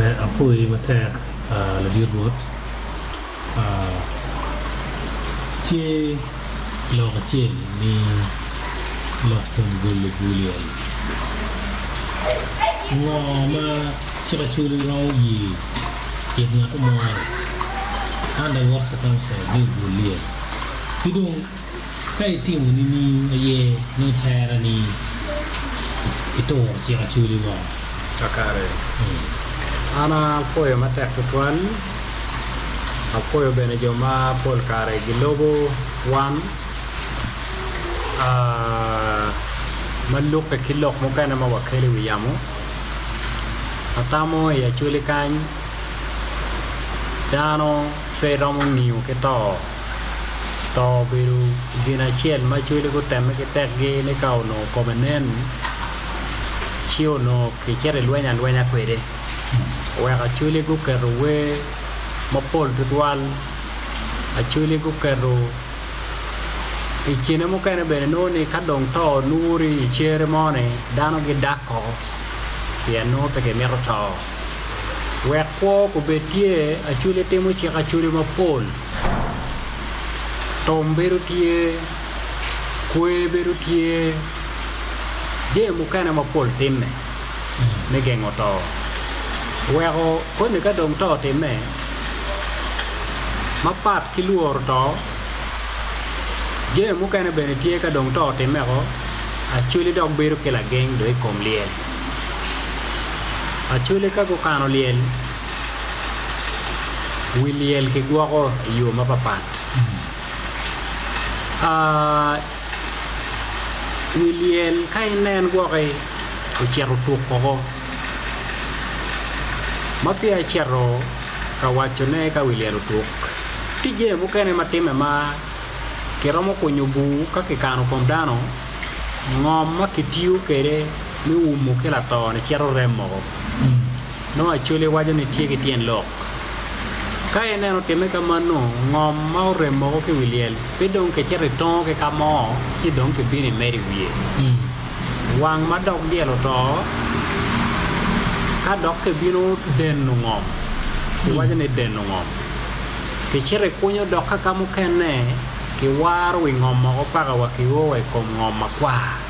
Ber apwoyi matek ladit Rwot. Tye lok acel ni lok kom golo bur lyel. Ngo ma cik Acholi romo ye it ngat omoro under what circumstance ni ogol lyel? Ki dong ka itimo nining aye nongo tere ni ituro cik Acholi woko? Kakare. An apwoyo matek tutwal. Apwoyo bene jo ma pol kare gilubo wan ma lukke ki lok mukene ma wakelo i wi yamo. Atamo i Acholi kany dano pe romo ngiyo ki to. To obedo gin acel ma Acholi gutemme ki tekgi ni ka onongo kome nen ci onongo kicito ilweny alwenya kwede. Oweko Acholi guketo wer mapol tutwal. Acholi guketo i kine mukene bene nongo ni ka dong to onuri i cere mo-ni dano gidak oko pien nongo pe gimito to. Wek kwo kubed tye, Acholi timo cik Acholi mapol. Tum bedo tye, kwer bedo tye, jami mukene mapol timme. me gengo to. Weko koni ka dong to otimme, mapat ki lworo to, jami mukene bene tye ka dong to otimme ko, Acholi dok bedo ki lageng dong i kom lyel. Acholi ka gukano lyel, wi lyel kigwoko i yo mapapat. Wi lyel ka inen gwoki ocito otuk woko ma peya ecito ka wacone ka wi lyel otuk. Tye jami mukene ma timme ma kiromo kunyo bur ka kikano kom dano, ngom ma kitiyo kwede me umo ki lato-ni cito rem woko. Nongo Acholi waco ni tye ki tyen lok. Ka ineno timme ka mano, ngom ma orem woko ki wi lyel pe dong kicito itongo ki ka mo ci dong kibino imedo i wiye. Wang ma dok dyel oto, ka dok kibino deno ngom, kiwaco ni deno ngom, kicito ikunyo dok ka ka mukene kiwaro wi ngom woko paka wa kio wa i kom ngom makwar.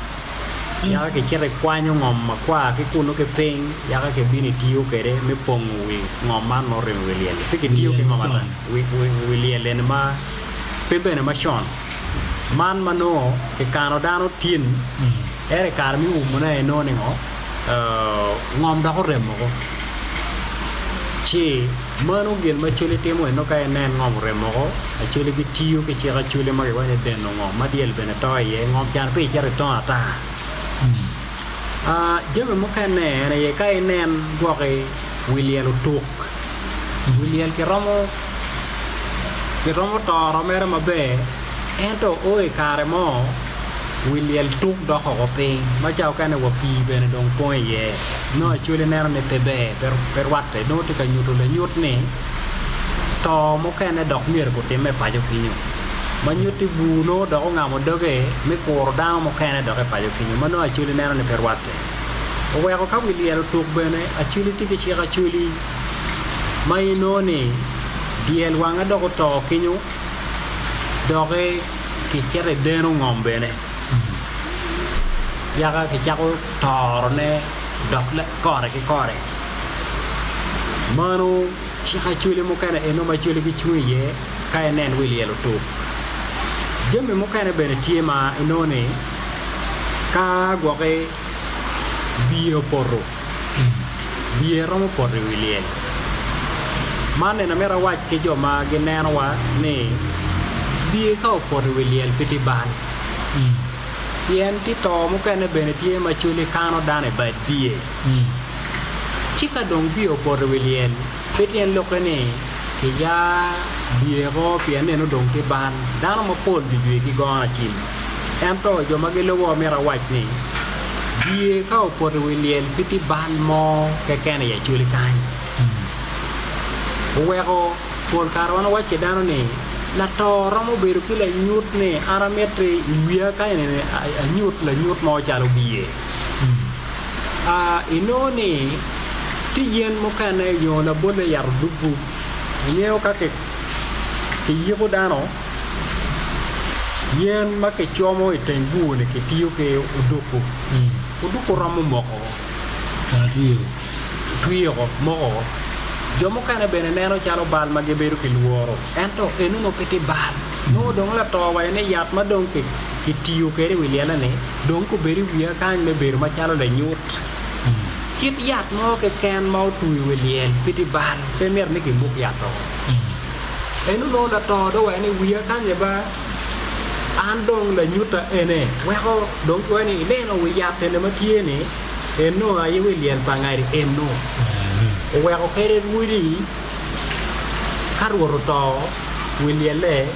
Yaka kicito ikwanyo ngom makwar ki kunnu ki piny, yaka kibino itiyo kwede me pongo wi ngom man ma orimo wi lyel-li. Pe kitiyo ki ngom ata, wi lyel eni ma pe bene macon. Man ma nongo kikano dano tin, ento i kare me umone aye nongo ni ngo, ngom dok orem woko. Ci mano gin ma Acholi timo eno ka inen ngom orem woko, Acholi gitiyo ki cik Acholi ma giwaco ni deno ngom ma dyel bene to iye, ngom can pe icito itongo ata. Jami mukene en aye ka inen gwoki wi lyel otuk, wi lyel kiromo kiromo toro mere maber ento o i kare mo wi lyel tuk dok oko piny ma ca okene wa pii bene dong pong iye nongo Acholi neno ni pe ber pe rwatte nongo tye ka nyuto lanyut ni to mukene dok myero gutimme paco kenyo ma nyutti bur nongo dok ongamo doge me kuro dano mukene dok i paco kenyo ma nongo Acholi neno ni pe rwatte oweko ka wi lyel otuk bene Acholi tye ki cik Acholi ma inongo ni dyel wange dok oto kenyo doki kicito i deno ngom bene yaka kicako torone dok kore ki kore. Mano cik acholi mukene eno ma acholi gicung iye ka inen wi lyel otuk. Jami mukene bene tye ma inongo ni ka gwoki biye opoto, biye romo poto i wi lyel. Man eni amito awac ki jo ma ginenowa ni biye ka opoto i wi lyel pe tye bal. Pien tye to mukene bene tye ma coli kano dano i bad biye. Ci ka dong biye opoto i wi lyel, pe tyen lokke ni kiya biyeko pien neno dong tye bal. Dano mapol jujwi ki gono acil. Ento jo ma gilubo mito awac ni, biye ka opoto i wi lyel pe tye bal mo keken i Acholi kany. Oweko pol kare wan wacci dano ni, lato romo bedo ki lanyut ni an amiti i wiya ka eni anyut lanyut mo calo biye. Inongo ni. Tye yen mukene nyo labolle yat oduggu ingeyo ka kiyiko dano yen ma kicomo i teng bur-ni kitiyo ki oduggu, oduggu romo moko twio moko jo mukene bene neno calo bal ma gibedo ki lworo ento eno nongo pe tye bal nongo dong lato waco ni yat ma dong kitiyo kwede i wi lyelle-ni dong obedo i wiya kany me bedo macalo lanyut. Kit yat mo keken ma otwi i wi lyel pe tye bal, pe mito ni kimuk yat-to. En onongo lato dong owaco ni, Wiya kany ba, an dong lanyutta ene. Weko dong kiwaco ni, Ineno wi yat ene ma tye-ni, eno aye wi lyel pa ngadi eno. Oweko kede rwodi ka Rwot oto, wi lyelle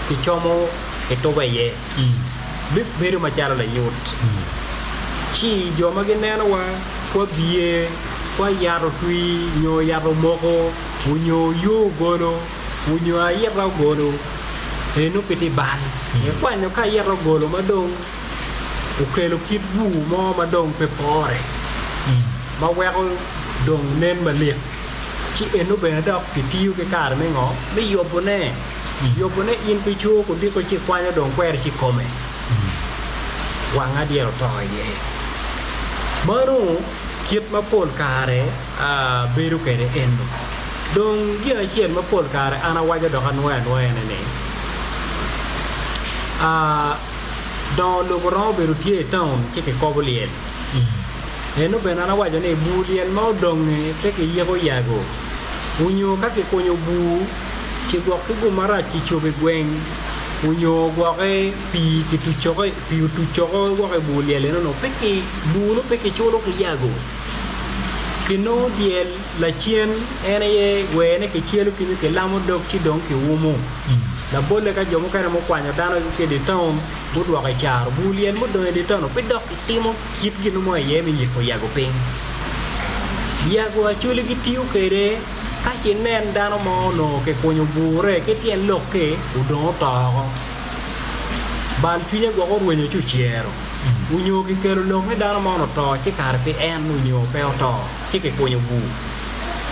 kicomo kitubo iye. Bibedo macalo lanyut. Ci jo ma ginenowa kwa biye, kwa yat otwi nyo yat omoko, onyo yo ogolo, onyo ayita ogolo, eno pe tye bal. Ikwanyo ka ayita ogolo ma dong okelo kit bur mo ma dong pe pore, ma weko dong nen malik, ci eno bene dok kitiyo ki kare me ngo? Me yubone. Yubone in pe icur kudiko ci ikwanyo dong kweri ci ikome wang adyel oto iye. Mano kit ma pol kare bedo kwede eno. Dong gin acel ma pol kare an awaco dok anwoyo anwoya ene ni, dongo lobo romo bedo tye i taun ci kikobo lyel. Eno bene an awaco ni bur lyel ma odonge pe kiyiko yago onyo ka kikunyo bur ci gwok ki gum marac kicobo i gweng onyo gwoki pii kitucoko pii otucoko woko i bur lyel eno nongo pe ki bur nongo pe kiculo ki yago kinongo dyel lacen en aye wene kicelo kenyo kilamo dog ci dong kiumo labolle ka jo mukene mukwanyo dano ki i dye taun gudwoko i caro bur lyel mudong i dye taun pe dok kitimo kit gin mo iye me yiko yago piny yago acholi gitiyo kwede Ka ci inen dano mo onongo kikunyo bure ki tyen lok-ki, odong oto oko. Bal cwinye gwok orwenyo ci ocero. Onyo kikelo lok ni dano mon oto ci kare pi en onyo pe oto ci kikunyo bur.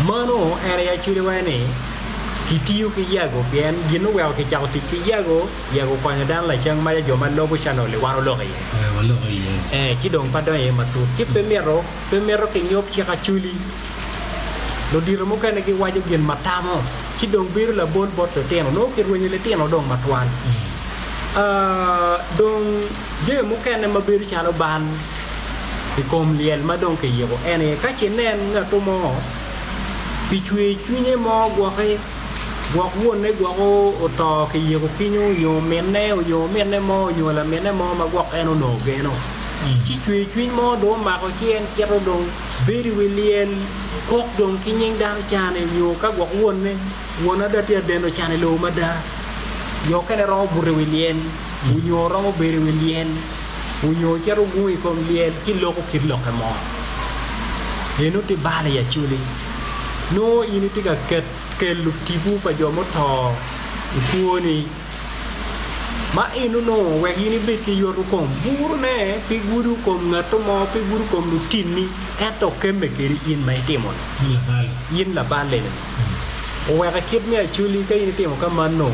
Mano en aye acwiliwa ni kitiyo ki yago pien gin oweko kicako tic ki yago, yago okonyo dano lacang maca jo ma lobo canoli wan oloko iye. Ee, ci dong pe adonyo iye matut ci pe mito pe mito kinyub cik acwili. Ludito mukene giwaco gin ma tamo, ci dong bedo labol bot litino. Nongo kirwenyo litino dong matwal. Dong jami mukene ma bedo calo bal i kom lyel ma dong kiyiko en aye ka ce inen ngatto mo pi cwer cwinye mo gwoki, gwok wonne gwok oto kiyiko kenyo nyo minne nyo ominne mo nyo laminne mo ma gwok en onongo geno, ci cwer cwiny mo dong omako ci en cito dong Bedo i wi lyel kok dong ki nying dano can-ni nyo ka gwok wonne, won ada tye adeno can i lobo mada. Jo okene romo buto i wi lyel, onyo romo bedo i wi lyel, onyo cito gungo i kom lyel ci loko kit lokke mo. Eno tye bal i Acholi. Nongo in itye ka kelo tipo pa jo muto i kwoni. Ma in onongo wek in ibed ki yoto kom, burone pe gudo kom ngatto mo, pe gudo kom lutinni, ento kemme kedi in ma itimo-ni, in labal-leni. Oweko i kit me acholi ka in itimo ka mano,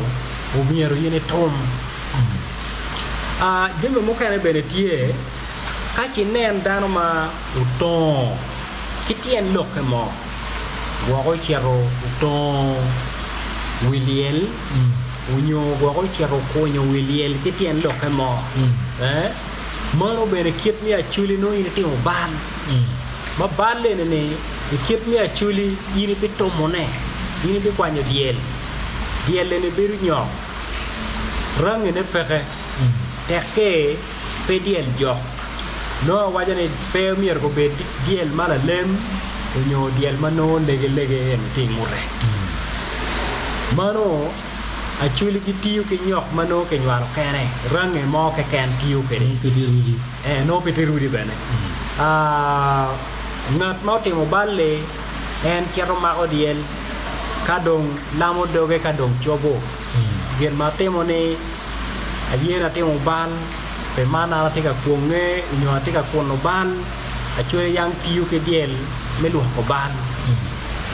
omyero in itum. Jami mukene bene tye, ka ci inen dano ma otongo ki tyen lokke mo, gwok ocito otongo wi lyel, onyo gwok ocito okunyo wi lyel ki tyen lokke mo, mano bene kit me acholi nongo in itimo bal. Ma bal eni ni i kit me acholi in ibitumone, in ibikwanyo dyel, dyel eni bedo nyok, rangine peke, tekke pe dyel jok. Nongo awaco ni pe myero gubed dyel ma lalem onyo dyel ma nongo lege lege eni tye ingute. Mano Acholi gitiyo ki nyok ma nongo kinywalo kene, range mo keken tiyo kwede. Nongo pe tye rudi. Ee, nongo pe tye rudi bene. Ngat ma otimo bal-li en cito mako dyel ka dong lamo doge ka dong cobo gin ma atimo ni aye ni atimo bal. Pi man an atye ka kwonge nyo atye ka kuno bal. Acholi yang tiyo ki dyel me lwoko bal.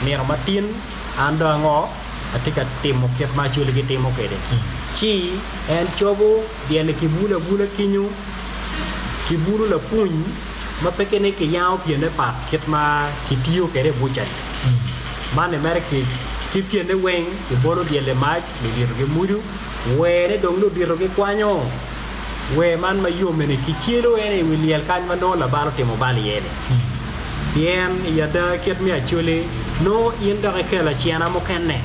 Nino matin an dong ango atye ka timo kit ma Acholi gitimo kwede. Ci en cobo dyel-li kibulo abula kenyo, kibulo lapuny ma pe ki ni kiyango pyene pat kit ma kitiyo kwede i buca-ni. Man-ni mere ki pyene weng kibolo dyel i mac, ludito gimudo, wene dong ludito gikwanyo. Wer man ma yom-mi kicelo en i wi lyel kany ma nongo labal otimo bal iye-ni. Pien i ada kit me Acholi, nongo in dok ikelo acena mukene.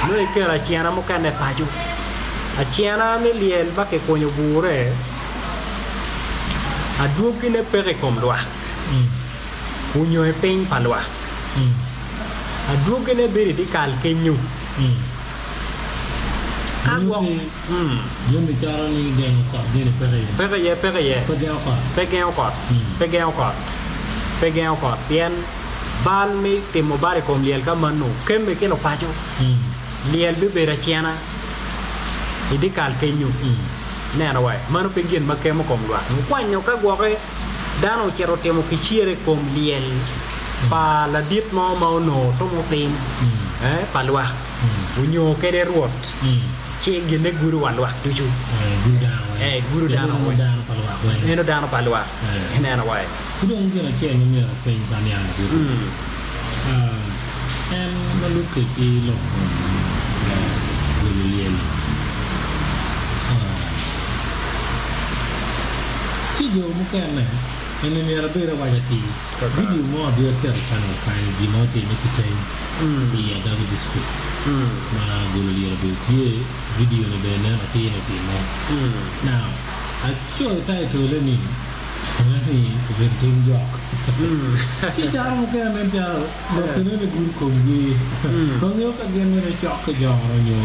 Nongo ikelo acena mukene paco. Acena me lyel ma kikunyo bure, adwogine peke i kom lwak onyo i piny pa lwak. Adwogine bedo i dyekal kenyo. Ka gwok. Jami calo ni gengo kot gini peke iye. Peke iye, peke iye. Pe gengo kot. Pe gengo kot. Pe gengo kot. Pe gengo kot. Pien bal me timo bal i kom lyel ka mano kemme ki lupaco. Lyel bibedo acena i dyekal kenyo. Ineno wa? Mano pe gin ma kemo kom lwak. Mukwanyo ka gwoke dano ocito otimo kicere i kom lyel pa ladit mo ma onongo tumo piny pa lwak onyo kede Rwot. Ci ginne gudo wa lwak ducu. Ee, gudo dano weng. Eno dano pa lwak. Ineno wa. Ki dong gin acel ma myero apeny pe aniang atir, en ma lubbe ki lok kom golo lyel-li. Ci jo mukene eni myero abed awaco atir, vidio mo abiro keto i channel kany gin ma otimme ki keny i Agago District ma golo lyel obedo tye, vidio ni bene nen atir ni otimme. Now, acoyo title-le ni Ni obedo tim jok. Ci dano mukene nen calo lok eno ni gudo komgi. Pe angeyo ka gin mito cok ki joro nyo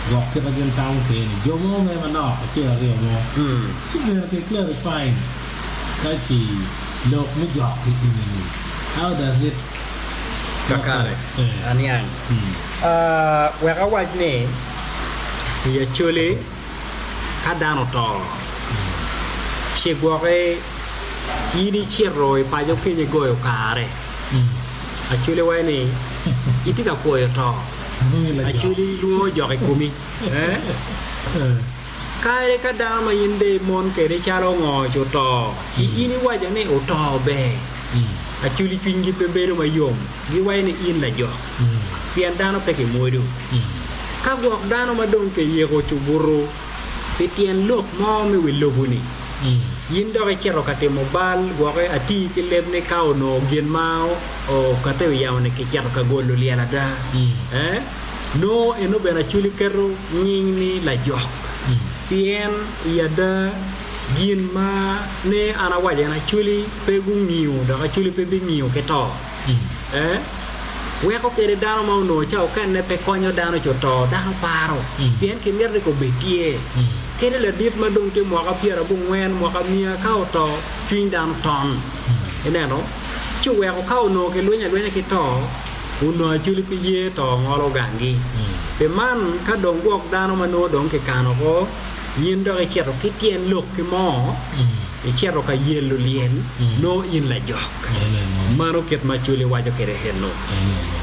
gwok kit ma gin tamo kwede ni jo mo mere manok acel aryo mo. Ci myero ki clarifying ka ci lok me jok ki eni ni how does it Kakare, aniang. Wek awac ni i Acholi Ka dano oto, ci gwoki in icito i paco kenyo igoyo kare. Acholi waco ni itye ka kwoyo to. Acholi lwongo jok i komi. Kadi ka dano ma in dong imon kwede calo ngo ci oto, ci in iwaco ni oto ber. Acholi cwinygi pe bedo mayom, giwaco ni in lajok. Pien dano pe kimwodo. Ka gwok dano ma dong kiyiko cubuto pi tyen lok mo me wi lobo-ni, in dok icito ka timo bal, gwoke ati ki leb ni ka onongo gin ma okate i wi yamo-ni kicito ka golo lyel ada, nongo eno bene Acholi keto nying ni lajok. Pien i ada gin ma ne an awaco en Acholi pe gungiyo dok Acholi pe bingiyo ki to. Weko kede dano ma onongo ca okenne pe konyo dano ci oto, dano paro pien kimito ni kobed tye. Kede ladit ma dong tye mwaka pyerabongwen, mwaka miya ka oto, cwiny dano ton. Ineno? Ci oweko ka onongo kilweny alwenya ki to, onongo Acholi pe ye to ngolo ganggi. Pi man, ka dong gwok dano ma nongo dong kikano oko, in dok icito ki tyen lokki mo, icito ka yelo lyel, nongo in lajok. Mano kit ma Acholi waco kwede eno.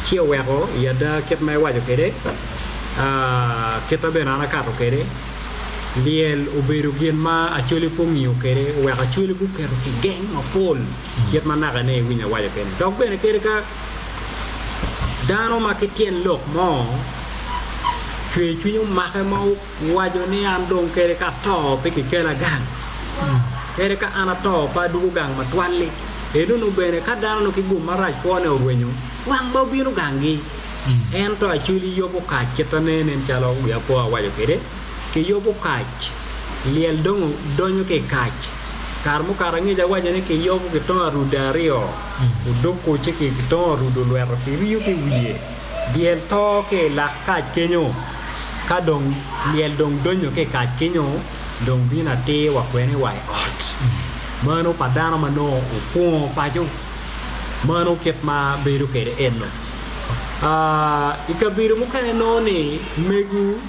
Ci oweko i ada kit ma iwaco kwede, kita bene an akato kwede, lyel obedo gin ma Acholi pe ongiyo kwede, oweko Acholi guketo kigeng mapol kit ma naka ne iwinyo awaco kwede. Dok bene kadi ka dano ma ki tyen lok mo cwer cwiny omake ma Owaco ni, An dong kede ka ato pe kikela gang, kede ka an ato pe adwogo gang matwal-li. Enonu bene ka dano-nu ki gum marac kwone orwenyo, wang ma obino ganggi. Ento Acholi yubo kac kit ma nen calo wiya po awaco kwede, kiyubo kac, lyel dong donyo ki i kac. Kare mukato angec awaco ni kiyubo kitongo arude aryo, odoko ci kitongo arude olweto kiriyo ki i wiye. Lyel to ki i lak kac kenyo, ka dong lyel dong donyo ki i kac kenyo, dong bino atir wa kwene wa i ot. Mano pa dano ma nongo okwongo paco. Mano kit ma bedo kwede eno. I kabedo mukene nongo ni mego.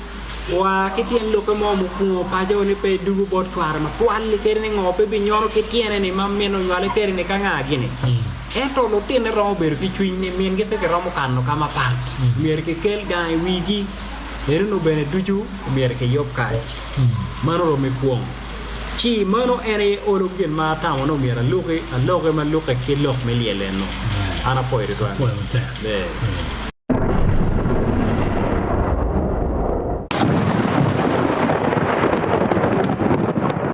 Oa ki tyen lokke mo mukwongo paco ni pe edugo bot cware matwal-li kadi ni ngo pe binyono ki tyene ni ma min onywale kede ni ka nga gini. Ento lutinne romo bedo ki cwiny ni mingi pe kiromo kano ka mapat, myero kikel gang i wigi. Eno bene ducu myero kiyub kac. Mano romi kwong. Ci mano en aye olo gin ma atamo ni myero aluki, aloki ma lukke ki lok me lyel eno. An apwoyo tutwal. Apwoyo matek. Ee.